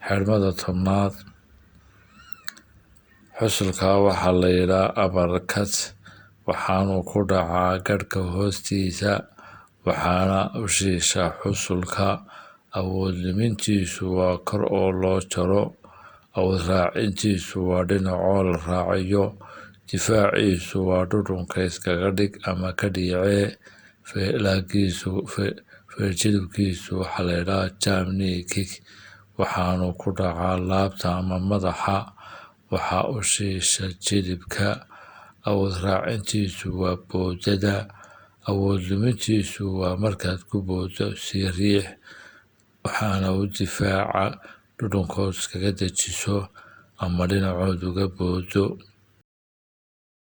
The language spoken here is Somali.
Xirmada 10aad. Xusulka waxaa la yidhaa uppercut, waxaanu ku dhacaa gadhka hoostiisa, waxaana u shiisha xusulka. Awood lumintiisu waa kor oo loo jaro, awood raacintiisu waa dhinacoo la raaciyo, difaaciisu waa dhudhunka iskaga dhig ama ka dhiicee. Feerjilibkiisu waxaa la yidhaa jump knee kick, waxaanu ku dhacaa laabta ama madaxa, waxaa u shiisha jilibka. Awood raacintiisu waa boodada, awood lumintiisu waa markaad ku boodo sii riix, waxaana u difaaca dhudhunkood iskaga dejiso ama dhinacood uga boodo.